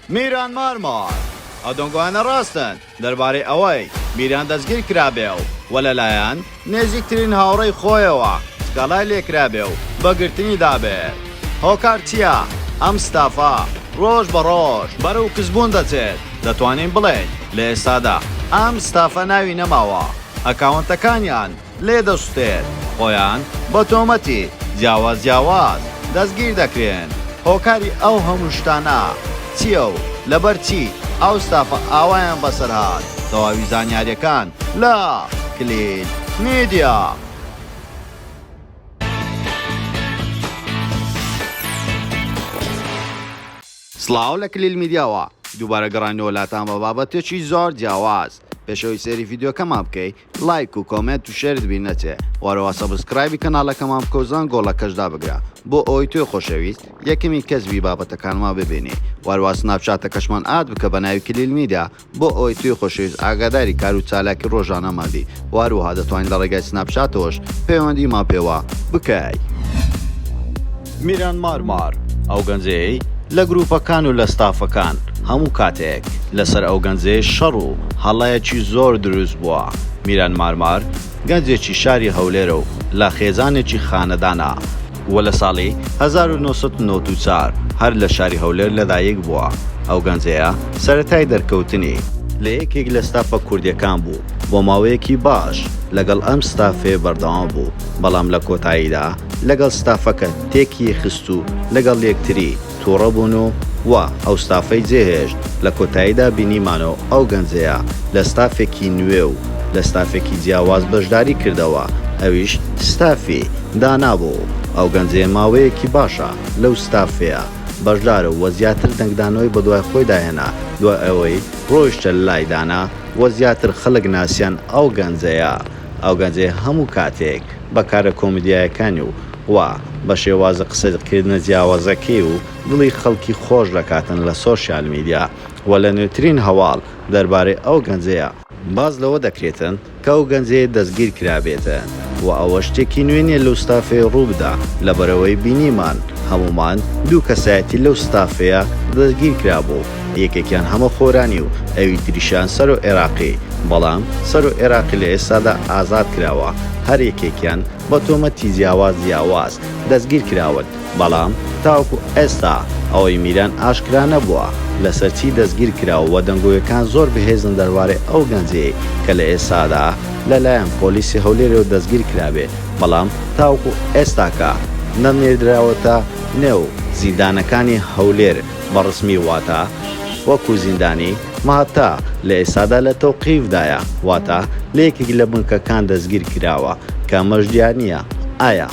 میران مارمار، ئەو دەنگۆیانە ڕاستن دەربارەی ئەوەی میران دەستگیر کرابێ و و لەلایەن نێزیکترین هاوڕێی خۆیەوە سکاڵای لێکرابێ و بە گرتنی دابێت. هۆکار چییە ئەم ستافە ڕۆژ بە ڕۆژ بەرەو کزبوون دەچێت؟ دەتوانین بڵێین لە ئێستادا ئەم ستافە ناوی نەماوە، ئەکاونتەکانیان لێ دەسوتێت، خۆیان بە تۆمەتی جیاواز جیاواز دەستگیر دەکرێن، هۆکاری ئەو هەموو شتانە چییە و لەبەر چی ئەو ستافە ئاوایان بەسەر هات، تەواوی زانیارییەکان لە کلیل میدیا. سڵاو لە کلیل میدیاوە دووبارە گەڕاینەوە لاتان بە بابەتێکی زۆر جیاواز، پێش ئەوەی سەیری ڤیدیۆکەمان بکەی ڵایک و comment و share ت بیر نەچێ وەرەوە subscribe ی کەناڵەکەمان بکە و زەنگۆڵەکەش دابگرە بۆ ئەوەی تۆی خۆشەویست یەکەمین کەس بی بابەتەکانمان ببینی وەرەوە سناپچاتەکەشمان add بکە بە ناوی کلیل میدیا بۆ ئەوەی تۆی خۆشەویست ئاگاداری کار و چالاکی ڕۆژانەمان بی وەهەروەها دەتوانی لە ڕێگای سناپچاتەوەش پەیوەندیمان پێوە بکەی. میران مارمار، ئەو گەنجەی لە گروپەکان و لە ستافەکان هەموو کاتێک لەسەر ئەو گەنجەیە شەڕ و هەڵەیەکی زۆر دروست بووە. میران مارمار گەنجێکی شاری هەولێرە و لە خێزانێکی خانەدانە و لە ساڵی 1994 هەر لە شاری هەولێر لەدایک بووە. ئەو گەنجەیە سەرەتای دەرکەوتنی لە یەکێک لە ستافە کوردیەکان بوو، بۆ ماوەیەکی باش لەگەڵ ئەم ستافەیە بەردەوام بوو، بەڵام لە کۆتاییدا لەگەڵ ستافەکە تێکی خست و لەگەڵ یەکتری توڕە بوون و و ئەو ستافەی جێهێشت، لە کۆتاییدا بینیمانەوە ئەو گەنجەیە لە ستافێکی نوێ و لە ستافێکی جیاواز بەشداری کردەوە ئەویش ستافی دانا بوو، ئەو گەنجەیە ماوەیەکی باشە لەو ستافەیە بەشدارە و زیاتر دەنگدانەوەی بەدوای خۆیدا هێنا دوای ئەوەی ڕۆیشتە لای دانا و زیاتر خەڵک ناسیان ئەو گەنجەیە ئەو گەنجەیە هەموو کاتێک بە کارە کۆمیدیایەکانی و و بە شێوازە قسە کردنە جیاوازەکەی و دڵی خەڵکی خۆش دەکاتن لە سۆشیال میدیا و لە نوێترین هەواڵ دەربارەی ئەو گەنجەیە باس لەوە دەکرێتن کە ئەو گەنجەیە دەستگیر کرابێتن و ئەوە شتێکی نوێ نیە لەو ستافەیە ڕووبدا لەبەرئەوەی بینیمان هەموومان دوو کەسایەتی لەو ستافەیە دەستگیر کرابوو یەکێکیان هەمە خۆرانی و ئەوی تریشیان سەرۆ ئێراقی بەڵام سەرۆ ئێراقی لە ئێستادا ئازاد کراوە هەر یەکێکیان بە تۆمەتی جیاواز جیاواز دەستگیر کراون بەڵام تاوەکو ئێستا ئەوەی میران ئاشکرا نەبووە لەسەر چی دەستگیر کراوە و دەنگۆیەکان زۆر بەهێزن دەربارەی ئەو گەنجەی کە لە ئێستادا لەلایەن پۆلیسی هەولێرەوە دەستگیر کرابێ بەڵام تاوەکو ئێستاکە نەنێردراوەتە نێو زیندانەکانی هەولێر بە ڕسمی واتە وەکو زیندانی ماتا لە ئێستادا لە تەوقیفدایە واتە لە یەکێک لە بنکەکان دەستگیر کراوە کە ئەمەش دیار نییە ئایا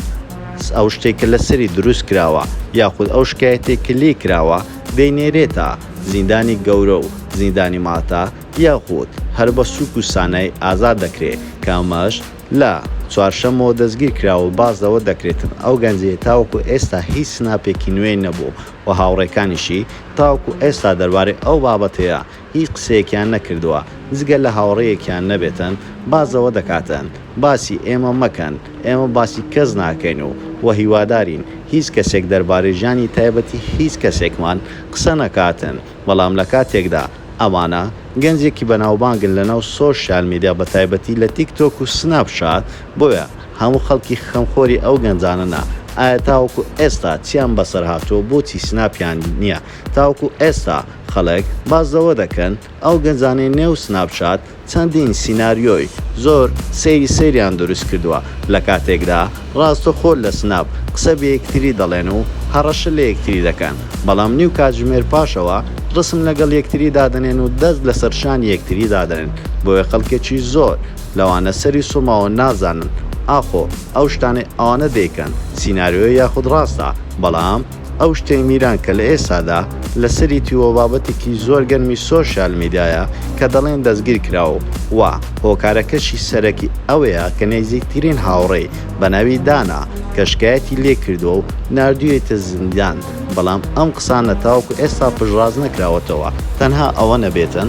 ئەو شتەی کە لەسەری دروست کراوە یاخود ئەو شکایەتەی کە لێی کراوە دەینێرێتە زیندانی گەورە و زیندانی ماتا یاخود هەر بە سوک و سانایی ئازاد دەکرێ کە ئەمەش لە چوارشەممەوە دەستگیر کراوە و باس لەوە دەکرێتن ئەو گەنجەیە تاوەکو ئێستا هیچ سناپێکی نوێی نەبوو و هاوڕێکانیشی تاوەکو ئێستا دەربارەی ئەو بابەتەیە هیچ قسەیەکیان نەکردووە جگە لە هاوڕێیەکیان نەبێتن باس لەوە دەکاتن باسی ئێمە مەکەن ئێمە باسی کەس ناکەین و وە هیوادارین هیچ کەسێک دەربارەی ژیانی تایبەتی هیچ کەسێکمان قسە نەکاتن بەڵام لە کاتێکدا ئەمانە گەنجێکی بەناوبانگن لەناو سۆشیال میدیا بەتایبەتی لە تیک تۆک و سناپ شات بۆیە هەموو خەڵکی خەمخۆری ئەو گەنجانەنە ئایا تاوەکو ئێستا چیان بەسەر هاتووە بۆچی سناپیان نیە تاوەکو ئێستا خەڵک باس لەوە دەکەن ئەو گەنجانەی نێو سناپ چات چەندین سیناریۆی زۆر سەیری سەیریان دروست کردووە لە کاتێکدا ڕاستەوخۆ لە سناپ قسە بە یەکتری دەڵێن و هەڕەشە لە یەکتری دەکەن بەڵام نیو کاتژمێر پاشەوە ڕسم لەگەڵ یەکتری دادەنێن و دەست لەسەر شانی یەکتری دادەنێن بۆیە خەڵکێکی زۆر لەوانە سەری سوڕماوە نازانن ئاخۆ ئەو شتانەی ئەوانە دەیکەن سیناریۆیە یاخود ڕاستە بەڵام ئەو شتەی میران کە لە ئێستادا لەسەریتی و بابەتێکی زۆر گەرمی سۆشیال میدیایە کە دەڵێن دەستگیر کراوە و هۆکارەکەشی سەرەکی ئەوەیە کە نێزیکترین هاوڕێی بە ناوی دانا کە شکایەتی لێ کردووە و ناردوویەتە زیندان بەڵام ئەم قسانە تاوەکو ئێستا پشتڕاست نەکراوەتەوە تەنها ئەوە نەبێتن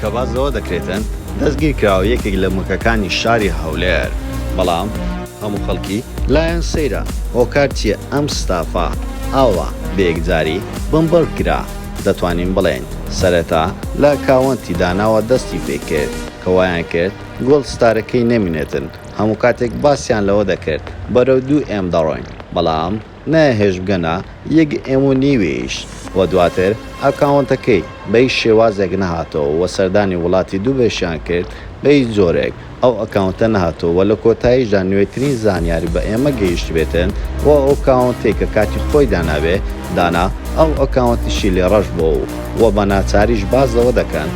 کە باس لەوە دەکرێتن دەستگیر کراوە یەکێک لە بنکەکانی شاری هەولێر بەڵام هەموو خەڵکی لایان سەیرە هۆکار چیە ئەم ستافە ئاوا بەیەکجاری بنبڕ کرا؟ دەتوانین بڵێین سەرەتا لە ئەکاوەنتی داناوە دەستی پێ کرد کە وایان کرد گۆڵ ستارەکەی نەمینێتن هەموو کاتێک باسیان لەوە دەکرد بەرەو دوو M دەڕۆین بەڵام نەیانهێشت بگەنە یەک M و نیویش و دواتر ئەکاوەنتەکەی بە هیچ شێوازێک نەهاتەوە و سەردانی وڵاتی دوبەیشیان کرد بە هیچ جۆرێک ئەو ئەکاونتە نەهاتەوە و لە کۆتاییشدا نوێترین زانیاری بە ئێمە گەیشتبێتن و ئەو ئەکاونتەی کە کاتی خۆی دانابێ دانا ئەو ئەکاونتیشی لێ ڕەش بووە و بە ناچاریش باس لەوە دەکەن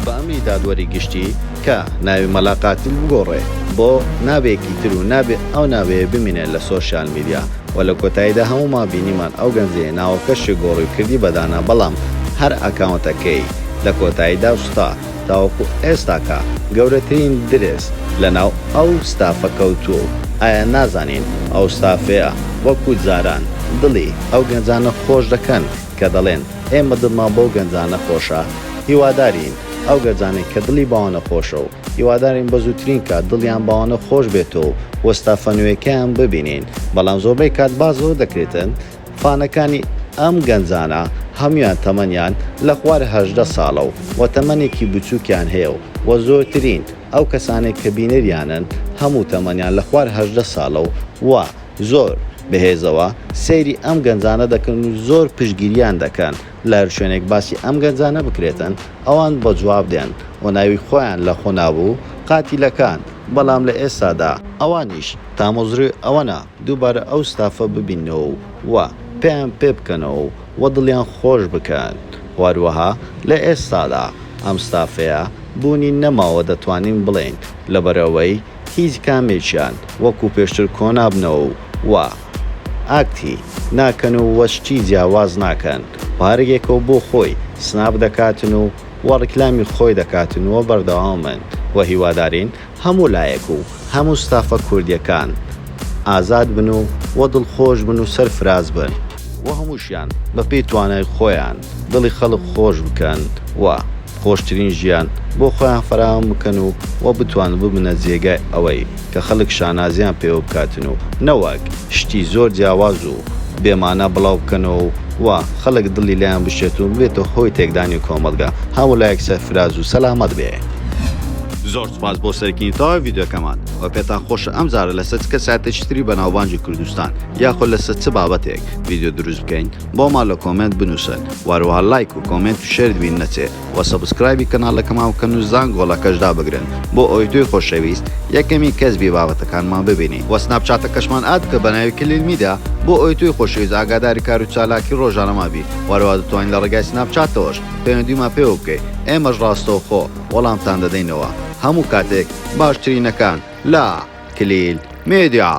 بە ئەمری دادوەری گشتی کە ناوی مەلا قاتیل بگۆڕێ بۆ ناوێکی تر و نابێ ئەو ناوەیە بمینێ لە سۆشیال میدیا و لە کۆتاییدا هەموومان بینیمان ئەو گەنجەیە ناوەکەشی گۆڕی و کردی بە دانا بەڵام هەر ئەکاونتەکەی لە کۆتاییدا سوتا تاوەکو ئێستاکە گەورەترین درز لەناو ئەو ستافە کەوتووە و ئایا نازانین ئەو ستافەیە وەکو جاران دڵی ئەو گەنجانە خۆش دەکەن کە دەڵێن ئێمە دڵمان بەو گەنجانە خۆشە هیوادارین ئەو گەجانەی کە دڵی باوانە خۆشە و هیوادارین بە زووترین کات دڵیان باوانە خۆش بێتەوە و ستافە نوێکەیان ببینین بەڵام زۆربەی کات باس لەوە دەکرێتن فانەکانی ئەم گەنجانە هەموویان تەمەنیان لە خوار 18 ساڵە و و تەمەنێکی بچووکیان هەیە و و زۆرترین ئەو کەسانەی کە بینەریانن هەموو تەمەنیان لە خوار 18 ساڵە و و زۆر بەهێزەوە سەیری ئەم گەنجانە دەکەن و زۆر پشتگیریان دەکەن لە هەر شوێنێک باسی ئەم گەنجانە بکرێتن ئەوان بە جواب دێن و ناوی خۆیان لە خۆ نابوو قاتیلەکان بەڵام لە ئێستادا ئەوانیش تامەزرۆی ئەوەنە دووبارە ئەو ستافە ببیننەوە و پێیان پێ بکەنەوە و دڵیان خۆش بکەن و هەروەها لە ئێستادا ئەم ستافەیە بوونی نەماوە دەتوانین بڵێین لەبەرئەوەی هیچ کامێکیان وەکو پێشتر کۆنابنەوە و ئاکتی ناکەن و وە شتی جیاواز ناکەن و هەرگێکەو بۆ خۆی سناپ دەکاتن و وە ڕیکلامی خۆی دەکاتن و بەردەوامن و هیوادارین هەموو لایەک و هەموو ستافە کوردیەکان ئازاد بن و وە دڵخۆش بن و سەرفراز بن و هەمووشیان بە پێی توانای خۆیان دڵی خەڵک خۆش بکەن و خۆشترین ژیان بۆ خۆیان فەراهەم بکەن و وە بتوانن ببنە جێگای ئەوەی کە خەڵک شانازیان پێوە بکاتن و نەوەک شتی زۆر جیاواز و بێ مانا بڵاو بکەنەوە و خەڵک دڵی لێیان بشێت و ببێتە هۆی تێکدانی کۆمەڵگا هەموو لایەک سەرفراز و سەلامەت بێ. زۆر سوپاس بۆ سەرکردنی تەواوی ڤیدیۆکەمان وە پێتان خۆشە ئەم جارە لەسەر چ کەسایەتێکی تری بەناوبانگی کوردستان یاخود لەسەر چ بابەتێک ڤیدیۆ دروست بکەین بۆمان لە comment بنوسن وە هەروەها لایک و comment و share ت بیر نەچێ وە subscribe ی کەناڵەکەمان بکەن و زانگۆڵەکەش دابگرن بۆ ئەوەی تۆی خۆشەویست یەکەمین کەس بی بابەتەکانمان ببینی وە سناپچاتەکەشمان add بکە بەناوی کلیل میدیا بۆ ئەوەی تۆی خۆشەویست ئاگاداری کار و چالاکی ڕۆژانەمان بی وە هەروەها دەتوانی لە ڕێگای سناپچاتەوەش پەیوەندیمان پێوە بکەی ئێمەش ڕاستەوخۆ وەڵامتان دەدەینەوە هەموو کاتێک باشترینەکان لە کلیل میدیا.